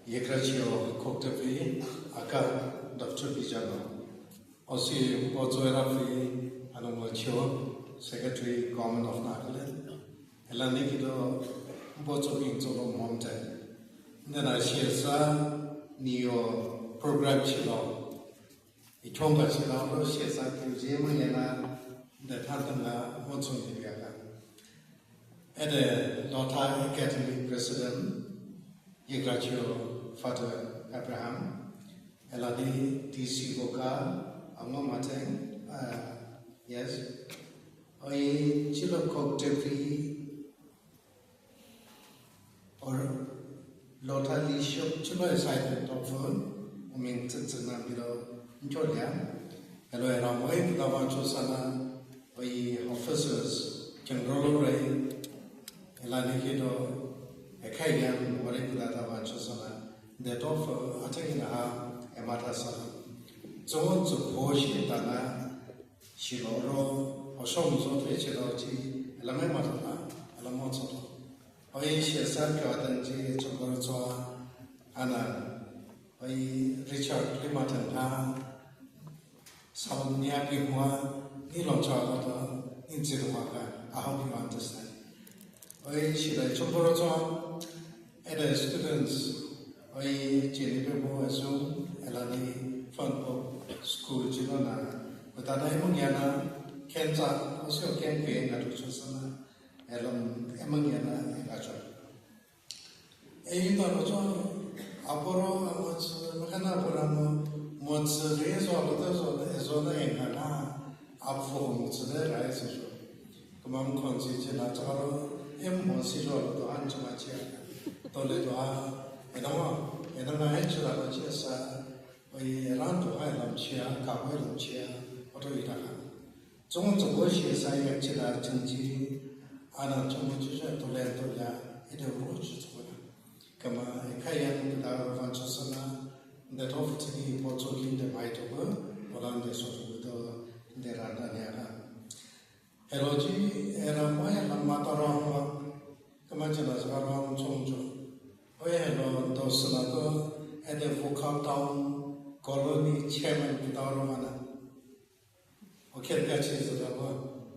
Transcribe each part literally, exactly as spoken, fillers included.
Yigrachihao Koktepi, aka Doctor Bijama. Osi Bozo Erafi, Anungachihao, Secretary, Government of Nagaland. Elani kido Bozo King Zolo Mountain. Then I share sa niyo program chilo. Ichonga chilo ro share sa kiu jema yana de thantanga Bozo ni biaka. Ede Lotha Academy President, Yigrachihao Father Abraham, elani D C Boka, Angom Ateng, uh, yes. Oi, chilo Koktepi, or Lotha Lishok, chilo side of phone, I mean, tsitsin na bilo, ncholia. Hello, era moi, kita wa chosana, oi, officers, general rei, elani kido, ekhai yan, ore kita ta wa chosana, de tof, ateng ina ha, emata sana. Zon zu boshi tana, shilo ro, oshom zo te shilo chi, elame matana, elamo zo. Oi, shesa kyo atan chi, chokor zo, ana, oi, Richard Limatan ha, Salom nia pi hua, ni long cha ka ta, ni zir hua ka, I hope you understand. Oi, shilai chungporo chong, ede students, oi, chini pe mo asung, elani fun ko school chino na, kutana imung yana, kenza, osio ken pe nga tu chosana, elam imung yana, nga chon. Ei ta lo chong, aporo, amo ch-, makana aporo amo, mo ch-, re zo, lo ta zo, e zo na e ka na, apo mo ch-, re ra e zo zo. Kama mo kon si che na cha ro, em mo si zo lo to an chuma che. To le to a, e na ma, e na ma e che la ma che sa, o e ran to ha lam che, ka ho lam che, o to i ta ka. Zong zong bo shi sa yak chi la chang chi, ana zong mo chi sa to len to ya, i de ro chi to na. Kama e ka yan ka da ro van cho sa na, de to fu chi ni po cho kin de mai to ko, o lan de so to, de ran da ne a. Hello chi, era mo ya lam ma ta ro ma. Kama chi la sa ro zong zong. O hello, to sa na to, e de Wokha Town Colony Chairman ka da ro ma na. O kher ka chi zada wa,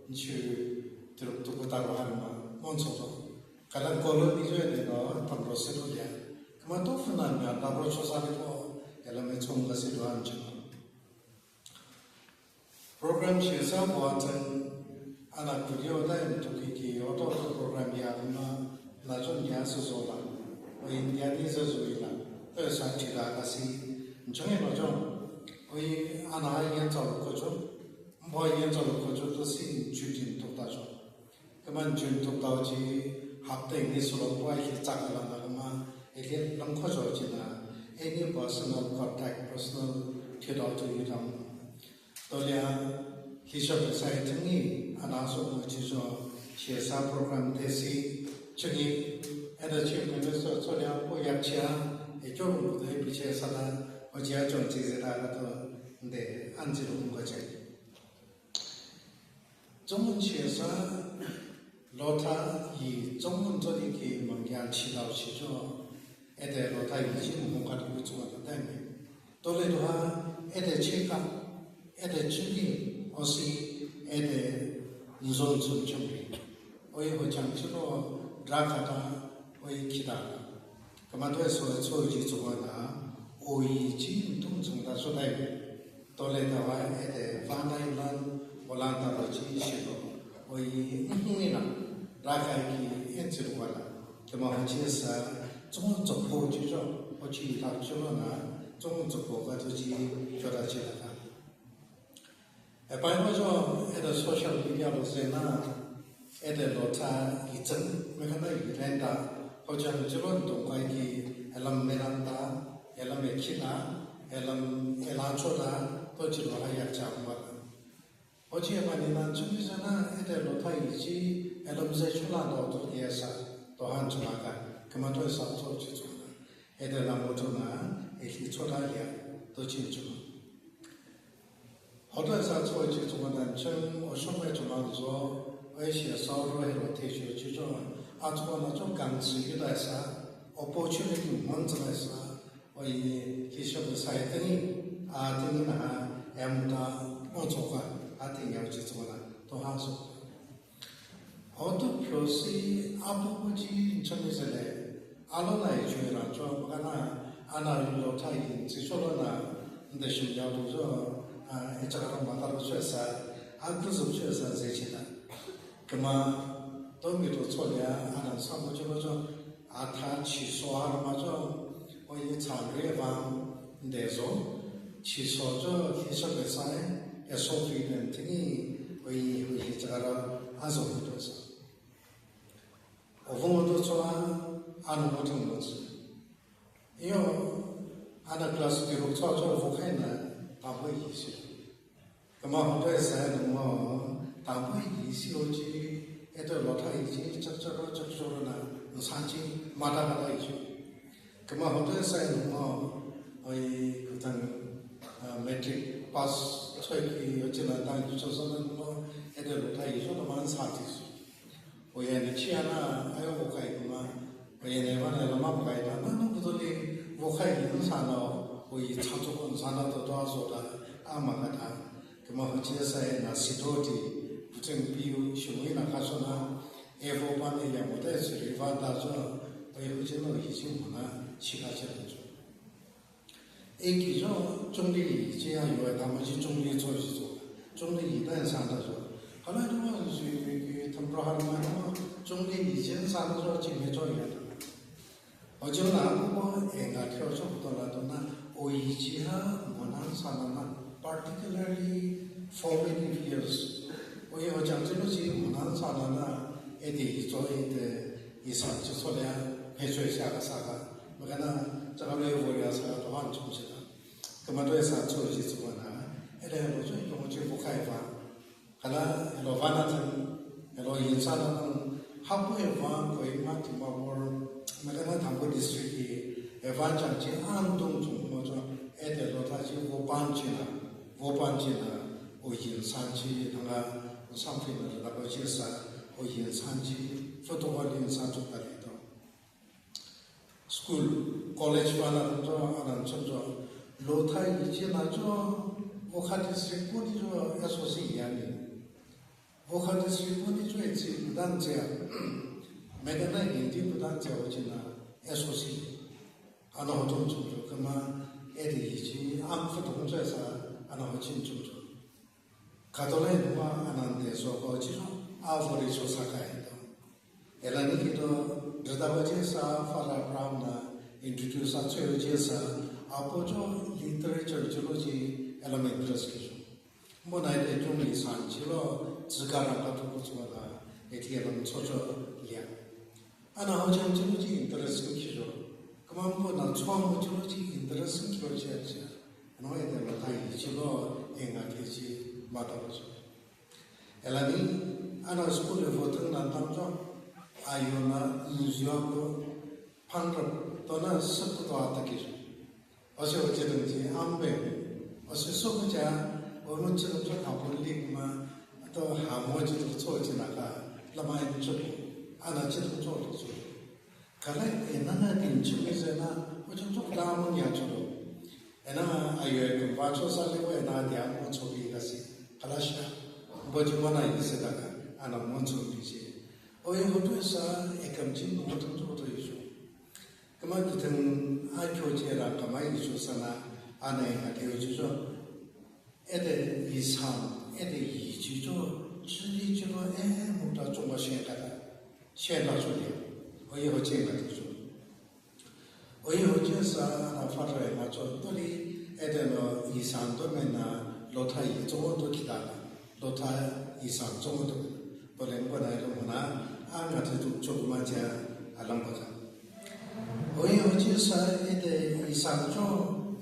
nchu truk tu kuta wa han ma, mon so to. Kala kolo ni jo de no, tam ro se to ya. Kama to funa na, na ro cho sa ni ko, kala me chom ka se do han chuma. Program shi sa wa chen, ana kudio da en to ki ki, o to program ya ma, na jo nya so so la. O India ni so so la. To sa chi da ka si, nchong no jo. O i ana ha yen cho ko jo. Mbo yen cho ko jo to si ju jin tuk ta cho. Kaman jun tuk ta chi hapta ni sulong bo hi chak la na kama, e hi lang ko jo chi na, any personal contact, personal thi dau tu yu dam. To lia, hi sho ka sai thang ni, ana so mo chi jo, shi sa program te si, chu ni, e da chi mo so, so lia ko yak chia, e kyo mo de pi che sa da, o chia chon chi ze da ka to, de, an chi lo ko che. Zong mun shi sa, Lotha yi zong mun zong di ki mang yan chi lau chi zong, e de Lotha yi chi mung ka du zong ka dai mi. To le du ha, e de chi ka, e de chi ki, o si, e de nzon zong chung ri. O yi ho chang chi lo, dra ka da, o yi ki da. Kama to so, so ji zong na, o yi chi tung zong da so dai mi. To le ta wa e de fa nai lan, o lan ta ro chi shi lo. O yi, ni ni na, ra kai ki en chi lo wa la. Kama ho chi sa, zong zong po chi zong, o chi la chi lo na, zong zong po ka to chi, cho da chi la ka. E pai mo jo, e de social media lo se na, e de Lotha yi zeng, me ka na yi ren da, ho jan chi lo dong kai ki, e lam me lam da, e lam me ki da, e lam, e la cho da, to chi lo ha yak cha mo la. Ho chi e pa ni na chung ki sa na, e de Lotha yi chi, e lam se cho la do to ye sa, to han cho la ka, kama to sa to chi cho na. E de lam mo cho na, e li cho da ya, to chi cho na. Hoto sa tsoi chi tsungwa dan chang, o shong wai tsungwa zo, wai shi sa ro he lo te shi chi tsungwa, a tsungwa na tsung gang tsi yu dai sa, opportunity mang tsung dai sa, ཨོ་ཡི་ཁི་ཤོ་གི་སའི་ཏེ་ནི་ཨ་ཏེ་ནི་ན་ཧ་ཨེམ་ཏ་ཨོ་ཚོགས་ཀ་ཨ་ཏེ་ནི་ཡོད་ཅི་ཚོགས་ན་ཏོ་ཧ་སོ། ཨོ་ཏོ་ཕྱོགས་སི་ཨ་པོ་པོ་ཅི་ཆ་མི་ཟེར་ལེ། ཨ་ལོ་ན་ཡི་ཆོས་རང་ཆོས་མ་ག་ན་ཨ་ན་ལོ་ཐ་ཡིན་ཅི་ཆོ་ལོ་ན་འདི་ཤུམ་ཡག་ཏུ་ཆོ་ཨ་ཨེ་ཅག་རང་མ་ཏར་ཆོས་ས་ཨ་ཀུ་ཟུག་ཆོས་ས་ཟེར་ཅི་ན། ཀ་མ་ཏོ་མི་ཏོ་ཚོ་ལེ་ཨ་ནང་ས་མོ་ཅོ་ལོ་ཅོ་ཨ་ཐ་ཆི་སོ་ཧ་ར་མ་ཅོ། ཨོ་ཡི་ཚང་རེ་བང་འདེ་ཟོ་ཆི་སོ་ཅོ་ཁི་ཤོ་བེ་སའི་ཨེ་སོ་ཕི་ནན་ཐི་ནི་ཨོ་ཡི་ཨོ་ཡི་ཅ་ར་ཨ་ཟོ་ཧི་ཏོ་ས། ཨོ་བོ་ཏོ་ཚོ་ཨ་ཨ་ནོ་མོ་ཐོང་མོ་ཚི་ཡོ་ཨ་ན་ཀླཱས་ཏི་རུག་ཚོ་ཚོ་བོ་ཁའི་ན་ཏ་བོ་ཡི་སི། ཀ་མ་ཧོ་ཏོ་ཡ་སའི་ནུ་མོ་ཏམ་པོ་ཡི་སི་ཨོ་ཅི་ཨེ་ཏོ་ལོ་ཐ་ཡི་ཅི་ཅག་ཅག་རོ་ཅག་ཅོ་རོ་ན་ནུ་སང་ཅི་མ་ཏ་ཀ་ཏ་ཡི་ཅི། ཀ་མ་ཧོ་ཏོ་ཡ་སའི་ནུ་མོ་ཨོ་ཡི་ཀུ་ཐང་མེ་ཊྲིག་པཱས་ཚོད་ཀི་ཡོ་ཅི་ན་ཏང་ཀི་ཅོ་སོ་ན་ནུ་མོ་ཨེ་ཏོ་ལོ་ཐ་ཡི་ཅོ་ཏོ་མ་ན་སང་ཅི་སུ། ཨོ་ཡ་ནི་ཅི་ཡ་ན་ཨ་ཡོ་བོ་ཁའི་ཀ་མ། ཨོ་ཡ་ནི་བ་ནི་ལ་མ་བོ་ཁའི་ད་ན་ནུ་ཀུ་ཏོ་ལི་བོ་ཁའི་ཡིན་ས་ན་ཨོ་ཡི་ཚ་ཚོ་ཀོན་ས་ན་ཏོ་ཏོ་ཨ་ཟོ་ད་ཨ་མ་ཀ་ད། ཀ་མ་ཧོ་ཅི་ས་ཡ་ན་སི་ཏོ་ཏི་བུ་ཚེང་པི་ཡུ་ཤུ་ངུ་ན་ཁ་སོ་ན་ཨེ་ཧོ་པ་ནི་ཡ་མོ་ཏེ་སི་རི་བ་ད་ཟོ་ཨོ་ཡ་ཧོ་ཅི་ནོ་ཡི་ཅི་མོ་ན་ཤི་ཁ་ཅི་ལ་ཟོ། ཨེ་ཀི་ཅོ་ཅུང་ལི་ཡི་ཅི་ཡ་ཡོ་ཡ་ད་མ་ཅི་ཅུང་ལི་ཚོ་ཞི་ཚོ། ཅུང་ལི་ཡི་ད་ཡ་སང་ད་ཚོ། ཀ་ལ་རུ་བ་ཟུ་ཡི་ཀི་ཐམ་པྲ་ཧ་ར་མ་ནོ་ཅུང་ལི་ཡི་ཅི་སང་ད་ཚོ་ཅི་མེ་ཚོ་ཡ་ད། ཨོ་ཅོ་ན་ཨ་ཀོ་ཨེ་ང་ཁྱོ་ཚོ་ཀོ་ཏོ་ལ་ཏོ་ན་ཨོ་ཡི་ཅི་ཧ་མོ་ན་སང་ན་ན་particularly formative years། ཨོ་ཡི་ཨོ་ཅང་ཅི་ལོ་ཅི་མོ་ན་སང་ན་ན་ཨེ་ཏེ་ཡི་ཚོ་ཨེ་ཏེ་ཡི་སང་ཅི་ཚོ་ལེ་ཕེ་ཚོ་ཡི་ཤ་ག་ས་ག་མ་ག་ན་ཅ་ག་ལོ་ཡི་བོ་ཡ་ས་ག་ཏོ་ཧན་ཆུང་ཅི་ད་ཀ་མ་ཏོ་ཡ་ས་ཚོ་ཅི་ཚོ་བ་ན་ཨེ་ཏེ་ལོ་ཚོ་ཡི་ལོ་ཅི་བོ་ཁའི་བ་ག་ལ་ཨེ་ལོ་བ་ན་ཚན་ཨེ་ལོ་ཡིན་ས་ན་ནང་ཧ་པོ་ཨེ་བ་ཁོ་ཡི་མ་ཐི་མ་བོར་མ་ག་ན་དང་པོ་ཌིས་ཊྲིཀ་གི་ཨེ་བ་ཅང་ཅི་ཨང་དུང་ཚོང་མོ་ཚོ་ཨེ་ཏེ་ལོ་ཐ་ཅི་བོ་པན་ཅི་ན་བོ་པན་ཅི་ན་ཨོ་ཡིན་སང་ཅི་ཐང་ག་སང་ཕི་ན་ར་ད་བོ་ཅི་ས་ཨོ་ཡིན་སང་ཅི་ཕུ་ཏོ་བ་ལིན་སང་ཅུག་ད་ལི་ཏོ། སི་ཀུལ་ཀོ་ལེཇ་པ་ན་ཏོ་ཨ་ནང་ཆོ་ཅོ་ལོ་ཐ་ཡི་ཅི་ན་ཅོ་བོ་ཁ་ཌིས་ཊྲིཀ་པོ་ནི་ཅོ་ཨེ་སོ་སི་ཡ་ནི། བོ་ཁ་ཌིས་ཊྲིཀ་པོ་ནི་ཅོ་ཨེ་ཅི་ལུ་དང་ཅེ་ཡ། མེ་ག་ན་ཡིན་ཏི་ལུ་དང་ཅེ་བོ་ཅི་ན་ཨེ་སོ་སི། ཨ་ནང་ཧོ་ཏོང་ཆོ་ཅོ་ཀ་མ་ཨེ་ཏེ་ཡི་ཅི་ཨམ་ཕུ་ཏོང་ཅོ་ས་ཨ་ནང་ཧོ་ཅིན་ཆོ་ཅོ། ཁ་ཐོག་ལས་ནུ་མ་ཨ་ནང་དེ་ཟོ་ཀོ་ཅི་རུ་ཨ་བོ་རི་ཆོ་ས་ཀ་ཡིན་ཏོ། ཨེ་ལ་ནི་ཀི་ཏོ་རི་ད་བ་ཅེ་ས་ཕ་ར་བྲའུན་ན་ཨིན་ཊྲོ་ཌིའུས་ཨ་ཚོ་ཡོ་ཅེ་ས་ཨ་པོ་ཅོ་ལི་ཊ་རེ་ཅར་ཅི་ལོ་ཅི་ཨེ་ལ་མེན་ཊི་རེས་ཀི་ཅོ། མོ་ནའི་ཏེ་ཅུང་ལི་སང་ཅི་ལོ་ཙི་ཀ་རང་ཀ་ཐུག་པོ་ཚོ་ལ་ཨེ་ཏི་ཨེ་ལ་མ་ཚོ་ཅོ་ལི་ཡ། ཨ་ནཱ་ཧོ་ཅང་ཅི་ལོ་ཅི་ཨིན་ཊ་རེ་སིང་ཁི་ཞོ། ཀ་མ་མོ་ན་ཚོ་མོ་ཅི་ལོ་ཅི་ཨིན་ཊ་རེ་སིང་ཁི་ཞོ་ཅི་ཨ་ཅི། ཨ་ནོ་ཨེ་ཏེ་ལོ་ཐ་ཡི་ཅི་ལོ་ཨེ་ང་ཏེ་ཅི་མ་ཏོ་ཅི། ཨེ་ལ་ནི་ཨ་ནཱ་སི་ཀུལ་ལི་ཕོ་ཐང་ན་ཏང་ཅོ། ཨ་ཡོ་ན་ཨིན་ཟུ་ཡ་ཀོ་ཕང་རབ་ཏོ་ན་སི་ཀུལ་ཏོ་ཨ་ཏ་ཀི་ཞོ། ཨོ་སི་ཨོ་ཅི་དང་ཅི་ཨམ་བེ། ཨོ་སི་སོ་ཀུ་ཅ། ཨོ་མོ་ཅི་དང་ཅོ་ཁ་པོ་ལིག་མ། ཏོ་ཧ་མོ་ཅི་དང་ཚོ་ཅི་ན་ཀ་ལ་མ་ཡིན་ཅུག། ཨ་ན་ཅི་དང་ཅོ་ལོ་ཅུག། ཀ་ལ་ཨེ་ན་ན་ཏིང་ཅི་མི་ཟེར་ན་ཨོ་ཅི་ཅུག་ལ་མོ་ཉ་ཅུག་ལོ། ཨེ་ན་ཨ་ཡོ་ཨེ་ཀུན་བ་ཅོ་ས་ལེ་བ་ཨེ་ན་ཏེ་ཨ་མོ་ཚོ་ལི་ག་སི་ཀ་ལ་ཤ། བོ་ཅི་མ་ན་ཡི་སེ་ད་ཀ་ཨ་ན་མོ་ཚོ་ལི་ཅི། ཨོ་ཡོ་ཧོ་ཏུ་ས་ཨེ་ཀམ་ཅི་མོ་ཐང་ཅོ་ཏོ་ཡོ་ཤོ། ཀ་མ་ཀུ་ཐང་ཨ་ཁྱོ་ཅེ་ར་ཀ་མ་ཡི་ཅོ་ས་ན་ཨ་ནེ་ང་ཏེ་ཡོ་ཅི་ཅོ། ཨེ་ཏེ་ཡི་སང་ཨེ་ཏེ་ཡི་ཅི་ཅོ་ཅི་ལི་ཅི་ལོ་ཨེ་མུ་ཏ་ཅོ་མ་ཤེས་ཀ་ཏ་ཤེས་ལ་ཅོ་ལེ། ཨོ་ཡེ་ཧོ་ཅེ་ང་ཏེ་ཅོ། ཨོ་ཡེ་ཧོ་ཅེ་ས་ཨ་ན་ཕ་ར་ཡ་མ་ཅོ་ཏོ་ལི་ཨེ་ཏེ་ལོ་ཡི་སང་ཏོ་མེ་ན་ལོ་ཐ་ཡི་ཅོ་ཏོ་ཁི་ཏ་ན། ལོ་ཐ་ཡི་སང་ཅོ་མོ་ཏོ། ཏོ་ལེན་པ་ན་ཡི་ལོ་མོ་ན་ཨ་ང་ཏེ་ཏུ་ཅོ་མ་ཅ་ཨ་ལང་པ་ཅ། ཨོ་ཡེ་ཧོ་ཅེ་ས་ཨེ་ཏེ་ཡི་སང་ཅོ་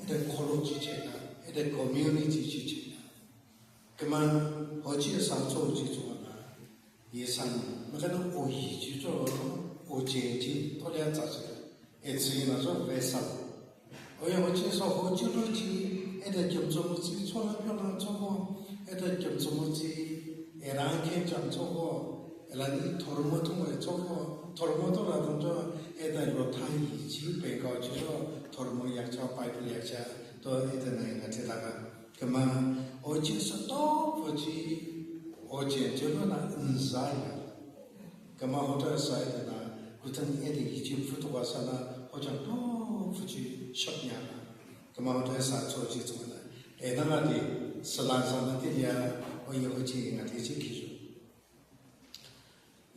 ཨེ་ཏེ་ཁོ་ལོ་ཅི་ཅེ་ན་ཨེ་ཏེ་ཀོ་མིའུ་ནི་ཊི་ཅི་ཅེ་ན། ཀ་མ་ཧོ་ཅེ་ས་ཅོ་ཅི་ཅོ་ན་ཡི་སང་མ་ཀ་ན་ཨོ་ཡི་ཅི་ཅོ་ཨོ་ཅེ་ཅི་ཏོ་ལེ་ཙ་ཅི། ཨེ་ཙི་ན་ཅོ་བེ་སལ། ཨོ་ཡ་ཧོ་ཅེ་ས་ཧོ་ཅི་ལོ་ཅི་ཨེ་ཏེ་ཀྱམ་ཚོ་མོ་ཅི་ཚོ་ལ་ཕྱོ་ན་ཚོ་ཁོ། ཨེ་ཏེ་ཀྱམ་ཚོ་མོ་ཅི་ཨེ་རང་ཁེ་ཅང་ཚོ་ཁོ། ཨེ་ལ་ནི་ཐོར་མོ་ཐུང་བའི་ཚོ་ཁོ། ཐོར་མོ་ཐུང་ལ་དང་ཅོ་ཨེ་ཏེ་ལོ་ཐ་ཡི་ཅི་བེ་ཀའོ་ཅི་ཅོ་ Hormon yakcha, Bible yakcha, to ite na nga chitaka. Kama, ochi sa to, ochi, ochi chilo na nzaya. Kama hoto sa ite na, kutang ite ichi futu wa sana, hoja to fuchi shop nya na. Kama hoto sa cho chi cho na. E na nga di, salan sana di ya, oye hochi nga di chi kijo.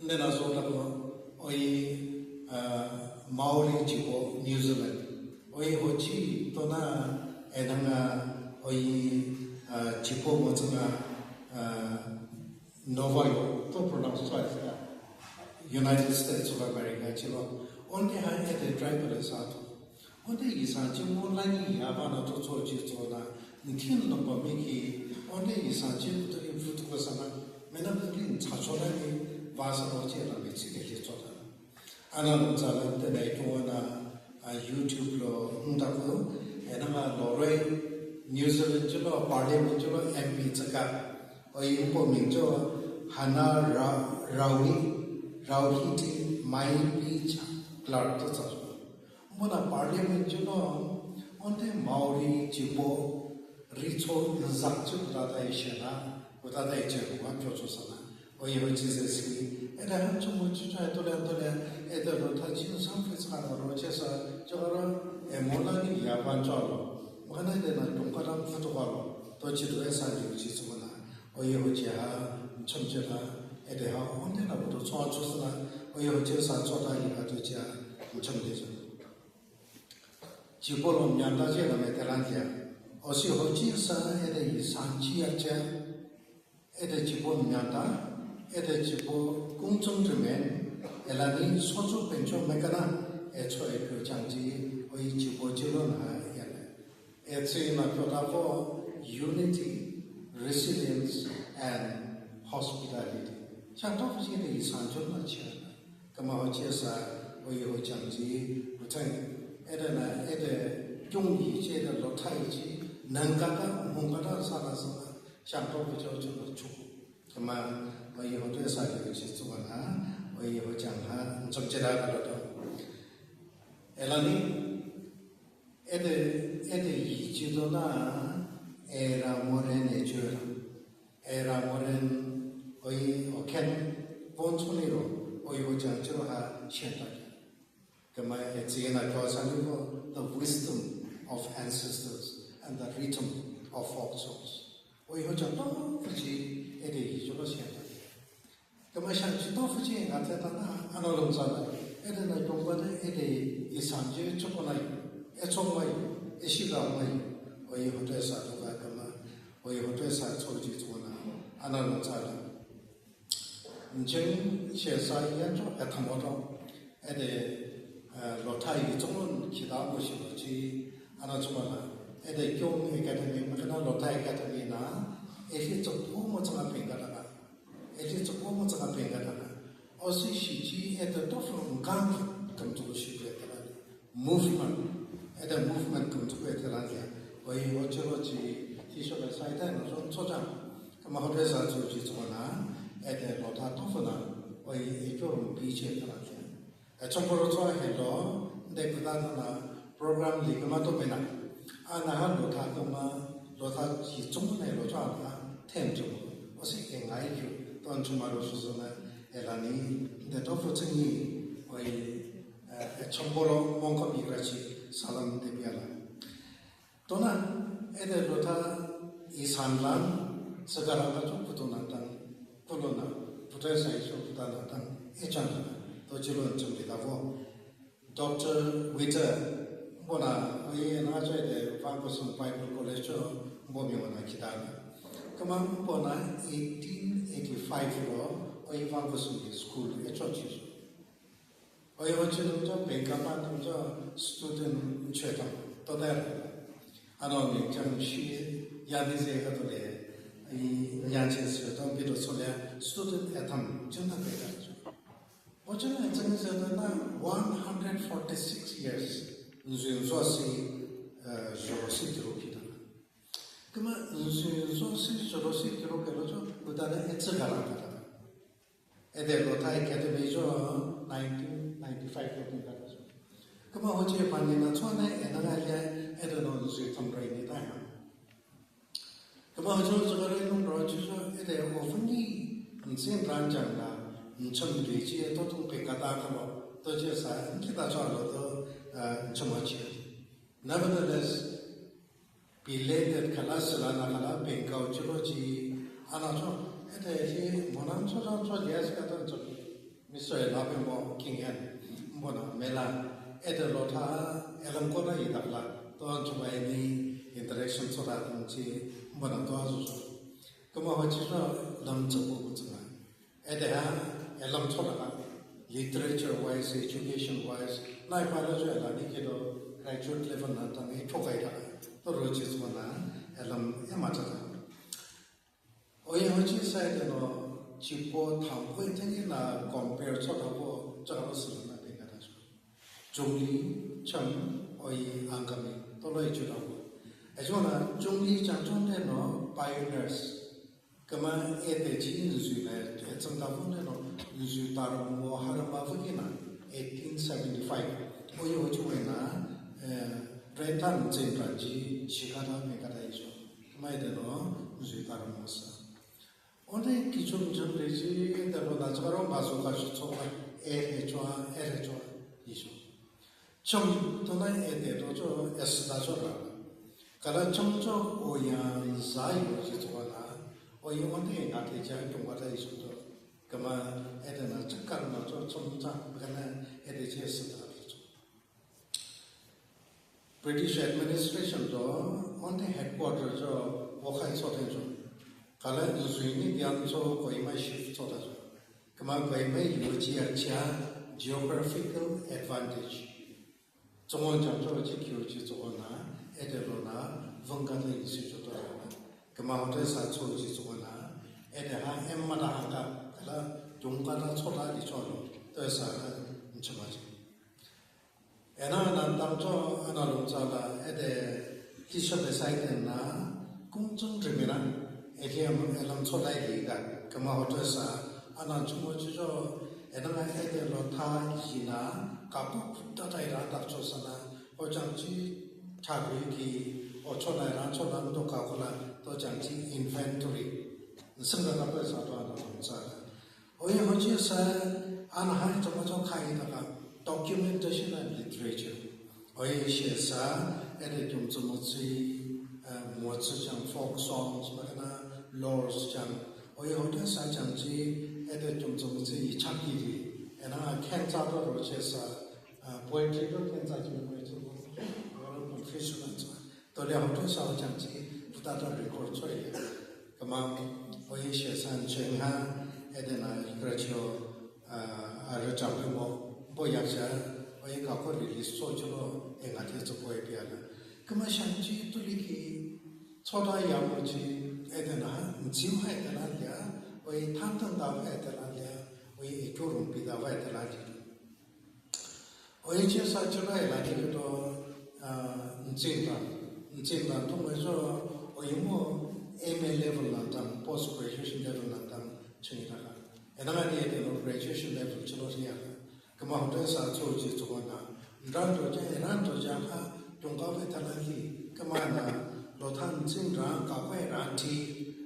Nde na so na ko, oi, ah, Maori jibo New Zealand. Oi hochi to na, e na nga, oi, ah, jibo mo changa, ah, Nova yo, to pronounce twice na. United States of America chilo. Onde ha ete tribal sa to. Onde isan chi mo lani ya ba na to cho chi cho na. Nthin lo ko mi ki. Onde isan chi mo to i futu ko sa na. Me na mo ki cha cho lani ba sa lo chi la mi chi ke chi cho na. Ana lo cha la te na ko na, ah, YouTube lo, hmm, ta ko. E na ma lo roi New Zealand chilo, Parliament chilo, M P chaka. Oi, mpo ming cho Hana Ra-, Rawi, Rauhiti Maipicha Clark to cha. Mona Parliament chilo, onde Maori jibo, ri cho nzak cho kuta ta ishe na, kuta ta ishe kuwa cho cho sana. Oi, oi, chi se si. Ede han cho mo chi cho, tole, tole, ede lo ta chi sam fe sa ro che sa, cho ro, e mo la ni ya ban cho lo. Mo na de na dong ka dam fu to ka lo. To chi to e sa ni chi so na. Oye hochi ha, chom chi ha, ede ha, onde na bo to chwa chwa sa na, oye hochi sa chwa ta yi ha to chi ha, chom de chwa. Jibo lo myan ta chi na me te lan chi ha. Osi hochi sa, ede yi san chi ya chi ha. Ede jibo myan ta, ede jibo kung chung chi men, e la ni so chu pen cho me ka na, e cho e pyo chang chi, oye jibo chi lo na ya le. Etsina pyotafo unity, resilience, and hospitality. Chang to fuji de isan chon na chia. Kama ho chia sa, oye ho chang ji, kutang. Ede na, ede kyung yi chi, ede lo thai chi, nang kata, mung kata, sa na sa na, chang to fuji ho chon na chu. Kama, oye ho to sa ki chi chu na, oye ho chang ha, chom chi da ka lo to. Elani, Ede, ede yi chi do na, era moren e chora. Era moren, oi, oken, pon chuni ro, oi, o jang chiro ha, shen ta. Kama e chi na ko sa ni ko, the wisdom of ancestors and the rhythm of folk songs. Oi, o jang to, chi, ede yi chi lo shen ta. Kama shang chi to fuji nga te ta na, ano lom sa na. Ede na yong ba de, ede i sam je chok na, e chok mai, e shi ga mai. Oi hote sa to ka kama, oi hote sa chok ji chok na, ano lom sa na. Jeng che sa ya chok, e tham to. Ede, eh, lo thai i chok nun, ki da mo shi mo chi, ano chok na. Ede Kyong Academy, ma ka na lo thai academy na, e shi chok mo chok na ping ka na. Ede chok mo chok a peng ka na. Osi shi chi ede to from gang kam chok shi pe ka na. Movement. Ede movement kam chok pe ka na ya. Oi, o chiro chi, chi so le sai ta na so, so jang. Kama ho pe sa chok chi chok na. Ede lo ta to fo na. Oi, e kyo rum pi che ka na ya. E, chong poro chwa he lo, de kuta na program li kama to mena. A na ha lo tha kama, lo tha chi chung ne lo chwa na, them chung. O si e ngai kyu, ton chung ma ro su su na, e la ni, de to fu chung ni, oi, e, e chong poro mong ko mi ra chi, salam de bia la. Tona, ede lo tha i san lan, sagaran ka chok putu na tang, pulo na, putu sa i chok puta na tang, e chan na, to chilo chum di ta vo. Doctor Witter, bona, oi na choi de, Van Kusum Bible College cho, bo mi wana kita na. Kama bona eighteen eighty-five lo, oi Van Kusum ki school, e cho chi. Oi, oi, chi nung cho, pengkama nung cho, student che tang, to der. Ano mi chang shi, ya ni je ka to le, i, ya che se to, bi to so le, student e tham, chun ta pengka cho. O chun e chang se na, one hundred forty-six years, nzun so si, eh, so si tiro ki ta. Kama, nzun so si, so si tiro ke lo cho, uta ne e tsa ka la ka ta. Ede lo thai academy cho nineteen ninety-five lo ping ka ta so. Kama hoche pani na chona ena nga le ede lo zui tam rai ni ta ya. Kama hoche lo zui rai nung ro chu so ede often ni nsin ran jang na ncham de chi to tung pe kata ka lo to che sa nki ta cho lo to ncham chi. Nevertheless, belated kala sila na kala pengkau chulo chi ana cho ete chi monam cho cho cho yes ka ton cho. Mister Labi mo king hen bona mela ete lo tha elam ko na idak la ton cho ba ni interaction so da ton chi bona to azu so. Kama ho chi so lam cho ko ko chunga. Ede ha elam cho da ka literature wise, education wise, nai pa lo cho ela ni ke do graduate level na tang e thokai da to ro chi so na elam e ma cha da. Oi ho chi sa de no chi po tham ko te ni na compare cho da ko cha ro si na de ka da cho. Chungli cham oi ang ka mi to lo e chu da ko. E cho na chungli cham chon de no pioneers. Kama ete chi nzui na etsang ta fu ne no nzui tar mo har ma fu ki na eighteen seventy-five. Oi ho chu na eh ren tan chen ran chi chi ka da me ka da i so. Kama ete no nzui tar mo sa. Onde ki chung chung de chi ete lo na cha ro ma so ka chi cho ka e he cho e he cho i so. Chum to na ete to cho es da cho ra. Kala chum cho o ya za yo chi cho na. O ya onde nga te cha chung ka da i so to. Kama ete na chakar na cho chum cha ka na ete che es da cho. British administration to onde headquarter cho Wokhai cho ten cho. Kala nzui ni dian cho Kohima shift cho da cho. Kama Kohima yo chi ya cha geographical advantage. Chongon chang cho chi kyo chi cho na ete lo na vang ka le si cho to na. Kama hote sa cho chi cho na ete ha em ma da ha ka kala chung ka da cho da di cho lo to sa ka nchama chi. Ena nan tam cho ana lung cha la ete tisha besai ten na kung chung ri mi na ete am elam cho dai li ka kama hote sa ana chung mo chi cho ena nga ete lo tha hi na ka ku kut ta dai ra ta cho sa na o chang chi tha ri ki o cho dai ra cho na to ka ko la to chang chi inventory. Sing da ka pe sa to ana lung cha la. Oi ho chi sa ana hai to mo cho khai ta ka documentation and literature. Oi she sa ete tum chu mo chi mo chi chang folk songs ma na laws chang. Oi ho ta sa chang chi ete tum chu mo chi i chak ki di. Ena khen cha to ro che sa poetry to khen cha chi mo chi mo professional cha. To le ho to sa chang chi to ta to record cho ye. Kama oi she san cheng ha ete na graduate a re chang mo bo ya cha oi ka ko release cho cho lo e nga te cho ko e pia la. Kama shang chi tu li ki cho da ya mo chi ete na nchim ha ete na ya oi tham tham da ete na ya oi e kyo rum pi da ete na ya. Oi chi sa chi lai la ki to nching ta nching ta thung wei so oi mo M A level la tang post graduation level la tang ching ta ka. Ena nga ni ete lo graduation level chi lo ya. Kama hote sa cho chi cho na. Ran to ja ran to ja ha chung ka ve ta la ki. Kama na lo than ching ran ka ve ran ti.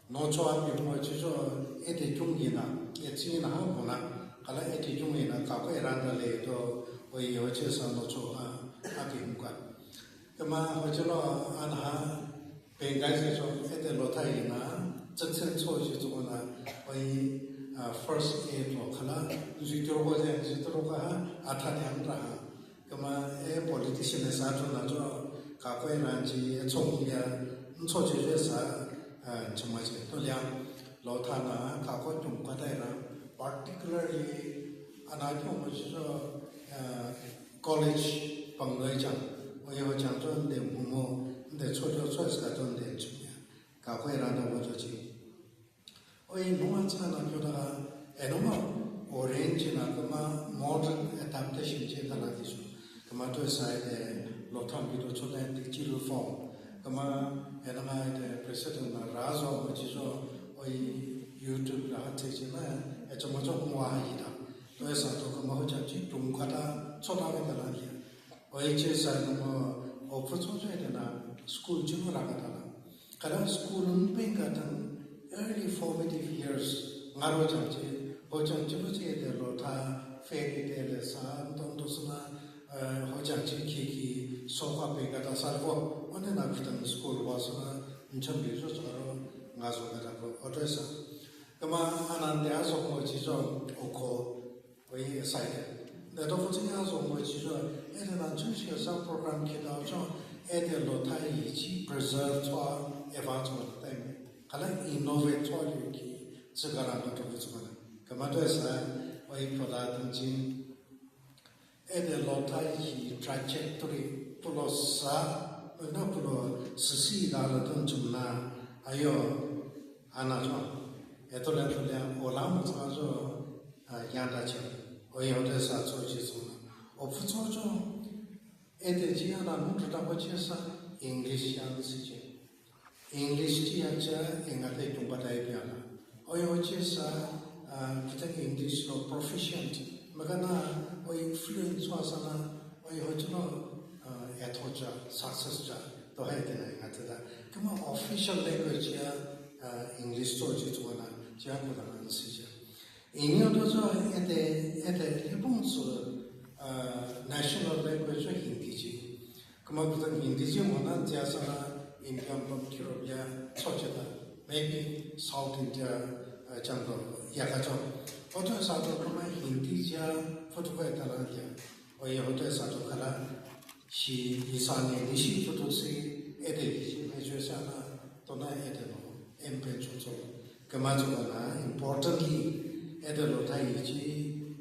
No cho a pi mo chi cho ete chung yi na e chi na ha mo na kala ete chung yi na ka ko ran da le to oi yo chi sa no cho a a pi mo ka. Kama ho chi lo an ha pen kai chi cho ete lo tha yi na chen chen cho chi cho na oi first aid lo kala ji to ko je ji to ko ha a tha de an ra ha. Kama e politician e sa cho na cho ka ko ran chi e chong ya ncho chi je sa chuma chi to liang lo tha na ka ko chung ka dai ra particularly ana cho mo chi cho college pang dai chang o yo chang cho de mo mo de cho cho cho sa cho de chum ya ka ko ran da mo cho chi. Oi nunga cha na kyo da e nunga orange na kama modern adaptation chi da la ki su. Kama to sa de lo tham ki to cho da digital form. Kama e nunga de president na ra zo ma chi zo oi YouTube la ha chi chi na e cho ma cho mo ha yi da. To sa to kama ho cha chi tung ka da cho da da la ki. ཨོ་ཡེ་ཅི་ས་ནོ་མོ་ཨོ་ཕུ་ཚོ་ཚོ་ཨེ་ཏེ་ན་སི་ཀུལ་ཅི་ནོ་ར་ག་ད་ལ། ཁ་ལ་སི་ཀུལ་ལུན་པིང་ག་དང་early formative years ང་རོ་ཅང་ཅི་ཧོ་ཅང་ཅི་ལོ་ཅི་ཨེ་ཏེ་ལོ་ཐ་ཕེ་ནི་ཏེ་ལེ་ས་ཏོང་ཏོ་སོ་ན་ཨ་ཧོ་ཅང་ཅི་ཁི་ཁི་སོ་ཁ་པེ་ག་ད་སར་བོ་ཨོ་ནེ་ན་ཁུ་ཏང་སི་ཀུལ་བ་སོ་ན་ཨིན་ཆམ་ལེ་ཅོ་ཅོ་རོ་ང་ཟོ་ག་ད་བོ་ཨོ་ཏོ་ས། ཀ་མ་ཨ་ནན་ཏེ་ཨ་ཟོ་མོ་ཅི་ཟོ་ཨོ་ཁོ། ཨོ་ཡེ་སའི་ཏེ། ཏེ་ཏོ་ཕུ་ཚིག་ཡང་ཟོ་མོ་ཅི་ཟོ་ཨེ་ཏེ་ན་ཅུ་ཤེ་ས་པྲོ་གྲམ་ཁེ་ཏ་ཅོ་ཨེ་ཏེ་ལོ་ཐ་ཡི་ཅི་པྲི་ཛརབ་ཚོ་ཨེ་བ་ཚོ་ཏེ་མེ། ཁ་ལ་ཨིན་ནོ་ཝེཊ་ཚོ་ལུ་ཁི་ཙི་ག་རང་ཏོ་ཏོ་ཕུ་ཚིག་མ་ན། ཀ་མ་ཏོ་ས་ཨོ་ཡེ་ཕོ་ད་ཏང་ཅིང་ཨེ་ཏེ་ལོ་ཐ་ཡི་ཊྲ་ཇེག་ཊོ་རི་པུ་ལོ་ས་ཨོ་ན་པུ་ལོ་སི་སི་ད་ལ་ཏང་ཅུམ་ན་ཨ་ཡོ། ཨ་ན་ཅོ་ཨེ་ཏོ་ལེ་ཏོ་ལེ་ཨོ་ལ་མོ་ཚ་ཅོ་ཡང་ད་ཅེ་ཨོ་ཡོ་ཏེ་ས་ཚོ་ཅི་ཚོ་ན་ཨོ་ཕུ་ཚོ་ཅོ་ཨེ་ཏེ་ཅི་ཡང་ན་མུ་ཏྲུ་ཏ་པོ་ཅི་ས་ཨིང་ལིཤ་ཡང་སི་ཅེ་ཨིང་ལིཤ་ཅི་ཡང་ཅ་ཨེ་ང་ཏེ་ཏུང་པ་ཏ་ཡི་པ་ཡང་ན་ཨོ་ཡོ་ཅི་ས་ཨ་ཁུ་ཏ་ཨིང་ལིཤ་ལོ་པྲོ་ཕི་ཤན་མ་ག་ན་ཨོ་ཨིན་ཕུ་ལུ་ཨེན་སི་ཚོ་ས་ན་ཨོ་ཡོ་ཅི་ལོ་ཨ་ཨེ་ཐོ་ཅ་སག་སེས་ཅ་ཏོ་ཧའི་ཏེ་ན་ཡང་ཏེ་ད་ཀ་མ་ཨོ་ཕི་ཤལ་ལེང་གུ་ཨེཇ་ཅི་ཡང་ཨ་ཨིང་ལིཤ་ཚོ་ཅི་ཚོ་ན་ཅི་ཡང་ཁུ་ཏ་ན་སི་ཅ། ཨིན་ཡོ་ཏོ་ཚོ་ཨེ་ཏེ་ཨེ་ཏེ་ལི་པུང་ཚོ་ཨ་ནེ་ཤ་ནལ་ལེང་གུ་ཨེཇ་ཚོ་ཧིན་དི་ཅི། ཀ་མ་ཁུ་ཏ་ཧིན་དི་ཅི་མོ་ན་ཛ་ས་ན་ཨིན་ཌི་ཡ་བམ་ཁི་རོ་ཡ་ཚོ་ཅི་ད་མེ་བི་སའུཐ་ཨིན་ཌི་ཡ་ཨ་ཅང་ཏོ་ཡ་ཁ་ཚོ་ཨོ་ཏོ་ས་ཏོ་ཀ་མ་ཧིན་དི་ཅི་ཕུ་ཏུ་ཀ་ཨེ་ཏ་ན་ཡ། ཨོ་ཡེ་ཧོ་ཏེ་ས་ཏོ་ཁ་ལ་ཤི་ཡི་ས་ནེ་ནི་ཤི་ཏུ་ཏུ་སི་ཨེ་ཏེ་ཡི་ཅི་མེ་ཅོ་ས་ན་ཏོ་ན་ཨེ་ཏེ་ནོ་ཨེམ་པེན་ཆུ་ཚོ་ཀ་མ་ཚོ་ན་ཨིམ་པོར་ཊེན་ལི་ཨེ་ཏེ་ལོ་ཐ་ཡི་ཅི་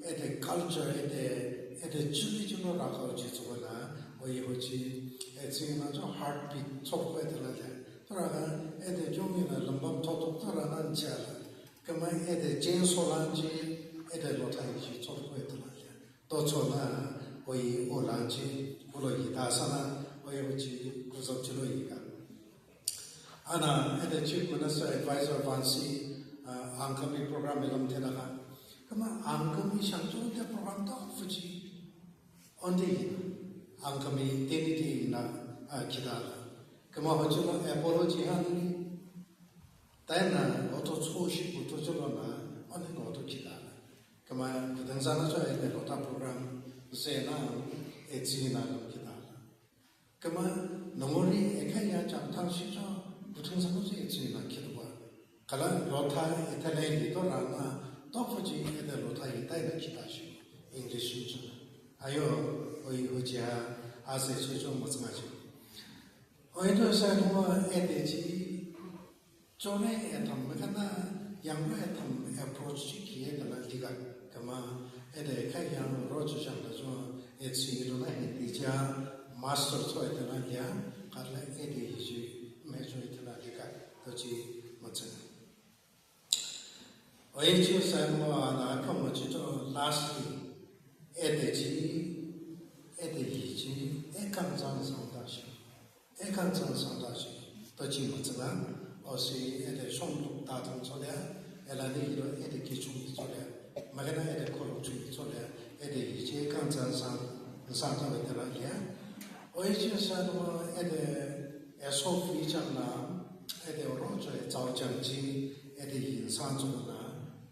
ཨེ་ཏེ་ཀལ་ཅར་ཨེ་ཏེ་ཨེ་ཏེ་ཅི་ལི་ཅི་ལོ་ར་ཁའོ་ཅི་ཚོ་ན་ཨོ་ཡེ་ཧོ་ཅི་ཨེ་ཙི་ན་ཅོ་ཧར་ཊ་བིཊ་ཚོ་ཨེ་ཏེ་ལ་ལེ་ཏོ་ར་ཨེ་ཏེ་ཇོ་མི་ན་ལམ་བམ་ཐོ་ཐོ་ཏོ་ར་ན་ཅ་ལ་ཀ་མ་ཨེ་ཏེ་ཅེན་སོ་ལ་ཅི་ཨེ་ཏེ་ལོ་ཐ་ཡི་ཅི་ཚོ་ཨེ་ཏེ་ལ་ལེ། ཏོ་ཚོ་ན་ཨོ་ཡེ་ཨོ་ལང་ཅི་ཀུ་ལོ་ཡི་ད་ས་ན་ཨོ་ཡེ་ཨོ་ཅི་ཀུ་ཟབ་ཅི་ལོ་ཡི་ག། ཨ་ན་ཨེ་ཏེ་ཅིཕ་མི་ནིས་ཊར་ཨེཌ་ཝའི་ཛར་ཝན་སི་ཨ་ཨང་ཀ་མི་པྲོ་གྲམ་མི་ལམ་ཐེ་ན་ག། ཀ་མ་ཨང་ཀ་མི་ཤང་ཅོ་ཏེ་པྲོ་གྲམ་ཏོག་ཕུ་ཅི་ཨོན་ཏེ་ཡི་ཨང་ཀ་མི་ཏེ་ནི་ཏེ་ཡི་ན་ཨ་ཁི་ད་ལ། ཀ་མ་ཧོ་ཅི་ལོ་ཨེ་པོ་ལོ་ཇི་ཧ་ནི་ཏེ་ན་ཨོ་ཏོ་ཚོ་ཤི་ཀུ་ཏོ་ཅི་ལོ་ན་ཨོ་ནི་ཨོ་ཏོ་ཁི་ད་ལ། ཀ་མ་ཁུ་ཏང་ས་ན་ཅོ་ཨེ་ཏེ་ལོ་ཐ་པྲོ་གྲམ་ཟེར་ན་ཨེ་ཙི་ན་ལམ་ཁི་ད་ལ། ཀ་མ་ནོ་ངོ་རི་ཨེ་ཁ་ཡ་ཅང་ཐང་ཤི་ཅོ་ཁུ་ཏང་ས་ན་ཅོ་ཨེ་ཙི་ན་ཁི་ད་བ། ཁ་ལ་ལོ་ཐ་ཨེ་ཐ་ལེ་ཡི་ཏོ་ར་ན་ཏོག་ཕུ་ཅི་ཨེ་ཏེ་ལོ་ཐ་ཡི་ཏ་ཡི་ན་ཁི་ད་ཤི་ཨིང་ལིཤ་ཤི་ཅོ་ཨ་ཡོ་ཨོ་ཡེ་ཧོ་ཅི་ཧ་ཨ་ཟེར་ཅི་ཅོ་མ་ཚང་ཅི། ཨོ་ཡེ་ཏོ་ས་ནོ་ཨེ་ཏེ་ཅི། ཅོ་ནེ་ཨེ་ཐམ་མ་ཁ་ན་ཡང་ལོ་ཨེ་ཐམ་ཨེ་པྲོ་ཆི་ཅིག་ཁི་ཨེ་ཏ་ན་ལི་ག། ཀ་མ་ཨེ་ཏེ་ཁ་ཡང་རོ་ཅོ་ཅང་ཏ་ཅོ་ཨེ་ཚི་ལོ་ན་ཧིན་དི་ཅ་མཱས་ཊར་ཚོ་ཨེ་ཏ་ན་ལི་ཡ་ཁ་ལ་ཨེ་ཏེ་ཡི་ཅི་མེ་ཅོ་ཨེ་ཏ་ན་ལི་ག་ཏོ་ཅི་མ་ཚང་། ཨོ་ཡེ་ཅི་ས་མོ་ཨ་ན་ཁ་མོ་ཅི་ཏོ་ལཱསི་ལི་ཨེ་ཏེ་ཅི་ཨེ་ཏེ་ཡི་ཅི་ཨེ་ཀམ་ཚང་སང་ཏ་ཤི། ཨེ་ཀམ་ཚང་སང་ཏ་ཤི་ཏོ་ཅི་མ་ཚང་ན་ཨོ་སི་ཨེ་ཏེ་ཤོམ་ལུག་ཏ་ཐང་ཚོ་ལེ་ཨེ་ལ་ནི་ཡི་རོ་ཨེ་ཏེ་ཀི་ཆུང་ཡི་ཚོ་ལེ་མ་ག་ན་ཨེ་ཏེ་ཁོ་ལུག་ཆུང་ཡི་ཚོ་ལེ་ཨེ་ཏེ་ཡི་ཅི་ཨེ་ཀམ་ཚང་སང་སང་ཏ་བེ་ཏེ་ལ་ཡ། ཨོ་ཡེ་ཅི་ས་ཏོ་ཨེ་ཏེ་ཨེ་སོ་ཕི་ཅང་ན་ཨེ་ཏེ་རོ་ཅོ་ཨེ་ཙའོ་ཅང་ཅི་ཨེ་ཏེ་ཡིན་སང་ཚོ་ན་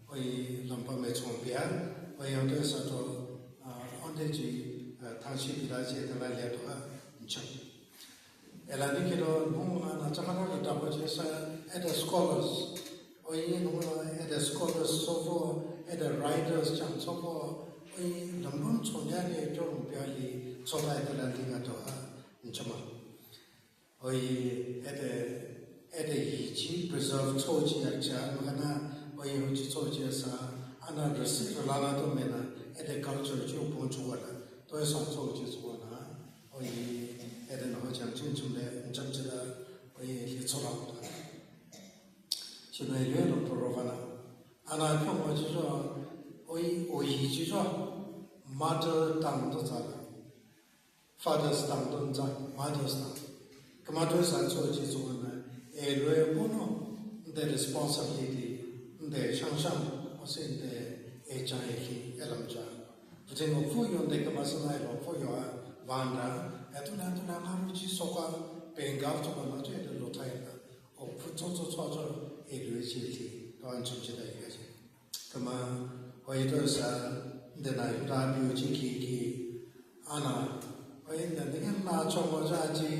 ཨོ་ཡེ་ལམ་པ་མེ་ཚོང་པ་ཡ་ཨོ་ཡེ་ཨོ་ཏེ་ས་ཏོ་ཨ་ཨོ་ཏེ་ཅི་ཐང་ཤི་བི་ལ་ཅི་ཏེ་ལ་ལེ་ཏོ་ཨ་ཅང་། ཨེ་ལ་ནི་ཁི་ཏོ་ནོང་ང་ན་ཅ་ཁ་ར་ར་ཏ་པ་ཅི་ས་ཨེ་ཏེ་སི་ཀོ་ལར་སི། ཨོ་ཡེ་ནོང་ང་ཨེ་ཏེ་སི་ཀོ་ལར་སི་ཚོ་བོ་ཨེ་ཏེ་རའི་ཊར་སི་ཅང་ཚོ་བོ་ཨོ་ཡེ་ལམ་བུམ་ཚོ་ཉ་ནེ་ཏོ་རུང་པ་ལི་ཚོ་ཏ་ཨེ་ཏེ་ལ་ལི་ག་ཏོ་ཨ་ཅ་མ། ཨོ་ཡེ་ཨེ་ཏེ་ཨེ་ཏེ་ཡི་ཅི་པྲི་ཛརབ་ཚོ་ཅི་ཡ་ཅ་མ་ག་ན་ཨོ་ཡེ་ཧོ་ཅི་ཚོ་ཅི་ས་ཨ་ན་རི་སི་རི་ལ་ན་ཏོ་མེ་ན་ཨེ་ཏེ་ཀལ་ཅར་ཅོ་བོ་ཅོ་བ་ལ་ཏོ་ཨེ་སང་ཚོ་ཅི་ཚོ་བ་ན། ཨོ་ཡེ་ཨེ་ཏེ་ནོ་ཅང་ཅིན་ཅུང་ལེ་ཅང་ཅི་ད་ཨོ་ཡེ་ལི་ཚོ་རང་ད། ཅི་ནེ་ཡོད་ལོ་པྲོ་རོ་བ་ན། ཨ་ན་ཁྱོད་ངོ་ཅི་ཚོ་ཨོ་ཡེ་ཨོ་ཡེ་ཅི་ཚོ་མ་ཏར་ཏང་ཏོ་ཙ་ལ། ཕ་ཏར་སི་ཏང་ཏོ་ཙ་མ་ཏར་སི་ཏང་། ཀ་མ་ཏོ་ས་ཚོ་ཅི་ཚོ་ན་ཨེ་ལོ་ཨེ་པོ་ནོ་འདི་རི་སི་པོན་སི་བི་ལི་ཊི་འདི་ཤང་ཤང་ཨོ་སེ་འདི་ཨེ་ཅང་ཨེ་ལི་ཨེ་ལམ་ཅང་། བུ་ཚེ་ངོ་ཕུ་ཡོང་འདི་ཀ་མ་སི་ན་ཨེ་ལོ་ཕུ་ཡོང་ཨ། ཝང་ར་ཨེ་ཏུ་ནང་ཏུ་ནང་ང་རུ་ཅིག་སོག་ཁ་བེང་གལ་ཚོགས་པ་ནང་ཅིག་ཨེ་ཏུ་ལོ་ཐའི་ལ་ཨོ་ཕུ་ཚོགས་ཚོགས་ཚོགས་ཚོགས་ཨེ་ལུ་ཅིག་ལི་ཏོ་ཨན་ཚོགས་ཅིག་ད་ཡི་ག་ཅིག་ཀ་མ་ཧོ་ཡི་ཏོ་ས་འདི་ན་ཡུ་ར་པིའུ་ཅིག་གི་གི་ཨ་ན་ཧོ་ཡི་འདི་ནི་ང་ན་ཚོགས་མོ་ཅ་ཅིག་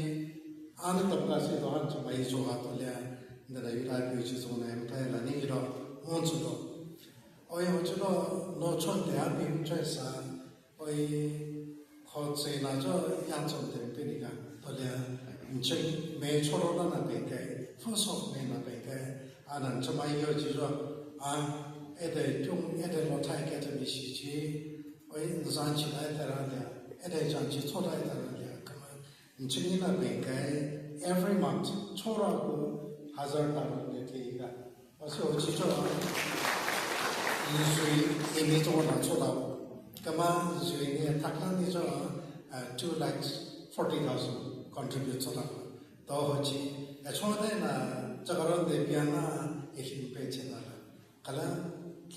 ཨ་ན་ཏོག་ཀ་སི་ཏོ་ཨན་ཚོགས་མ་ཡི་ཚོགས་ཧ་ཏོ་ལེ་འདི་ན་ཡུ་ར་པིའུ་ཅིག་ཚོགས་ནེ་ཡང་ཐའི་ལ་ནི་ཡི་རོ་མོན་ཚུ་ཏོ། ཨོ་ཡང་ཅི་ལོ་ནོ་ཆོན་ཏེ་ཨ་མི་ཆོན་ས། ཨོ་ཡི་ཁོ་ཚེ་ན་ཅོ་ཡང་ཚོན་ཏེ་པེ་ནི་ག་ཏོ་ལེ་ཨ་ཅིག་མེ་ཆོ་རོ་ན་ན་པེ་ཏེ་ཕོ་སོག་མེ་ན་པེ་ཏེ་ཨ་ནན་ཅོ་མ་ཡོ་ཅི་ལོ་ཨ་ཨེ་ཏེ་ཀྱུང་ཨེ་ཏེ་ལོ་ཐའི་ཀེ་ཏེ་མི་ཤི་ཅི། ཨོ་ཡི་ཟན་ཅི་ལ་ཨེ་ཏེ་ར་ལེ་ཨེ་ཏེ་ཟན་ཅི་ཚོ་ལ་ཨེ་ཏེ་ར་ལེ་ཀ་མ། ཅིག་ནི་ན་བེང་ཀའི་every month ཚོ་ར་གུ་ཧ་ཟར་ཏ་རུ་ནེ་ཏེ་ཡི་ག་ཨོ་སི་ཨོ་ཅི་ཚོ་ཨ་ནི་ཟུའི་ཨི་མི་ཚོ་ན་ཚོ་ལ་ཀ་མ་ཟུའི་ནི་ཐག་ན་ནི་ཚོ་ཨ་two lakhs forty thousand contribute ཚོ་ལ་ཏོ་ཧོ་ཅི་ཨ་ཚོ་ཏེ་ན་ཅ་ག་རོ་ཏེ་པི་ཡ་ན་ཨེ་ཤིན་པེ་ཅེ་ན་ལ། ཀ་ལ་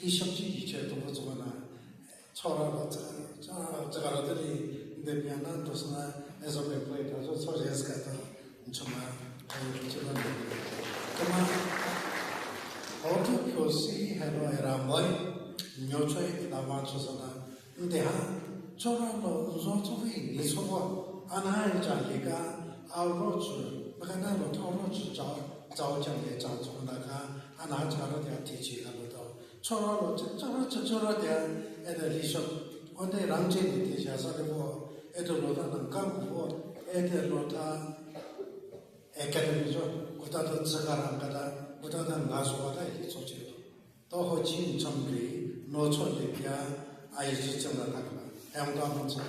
ལི་ཤོབ་ཅིག་ཡི་ཆེ་ཏོ་བོ་ཚོ་ན་ཚོ་ར་ལ་ཚ་ཚ་ཚ་ག་ར་ཏེ་ནི་འདི་པི་ཡ་ན་འདུག་སེ་ན་ཨེ་ཟོ་པེ་པོ་ཡི་ད་ཚོ་ཚོ་རེས་ཀ་ཏོ་ཚོ་མ་ཨེ་ཡོད་ཅི་ལ་འདི་ཀ་མ་ཧོ་ཏུ་ཁྱོ་སི་ཧེ་ལོ་ཨེ་ར་མོ་ཡི་ཉོ་ཆོ་ཡི་ད་མ་ཚོ་སོ་ན། འདི་ཧ་ཚོ་ར་ལོ་ཚོ་ཚོ་བི་ནི་ཚོ་བོ་ཨ་ན་ཧ་ཡི་ཅང་ལི་ཀ་ཨའོ་རོ་ཚུ་མ་ཀ་ན་ལོ་ཐོ་རོ་ཚུ་ཅའོ་ཅའོ་ཅང་ལེ་ཅང་ཚོ་ན་ཀ་ཨ་ན་ཧ་ཚ་རོ་ཏེ་ཨ་ཏི་ཅི་ཧ་ལོ་ཏོ། ཚོ་ར་ལོ་ཚ་ཚ་ར་ཚ་ཚ་ར་ཏེ་ཨེ་ཏེ་ལི་ཤོབ་འོན་ཏེ་རང་ཅན་ནི་ཏེ་ཞ་ས་ཏེ་བོ་ཨེ་ཏེ་ལོ་ཐ་ནང་ཀ་གུ་བོ་ཨེ་ཏེ་ལོ་ཐ་ཨེ་ཀ་ཌེ་མི་ཚོ་གུ་ཏ་ཏ་ཙི་ག་རང་ཀ་ཏ་གུ་ཏ་ཏ་ང་སོ་བ་ཏ་ཡི་ཚོ་ཅེ་ཏོ། ཏོ་ཧོ་ཅི་ཨིན་ཚམ་རི་ནོ་ཚོ་ལེ་ཏེ་ཨ་ཡི་ཅི་ཅང་ལ་ཐག་ལ་ཧེ་མ་ཏ་མ་ཚོ།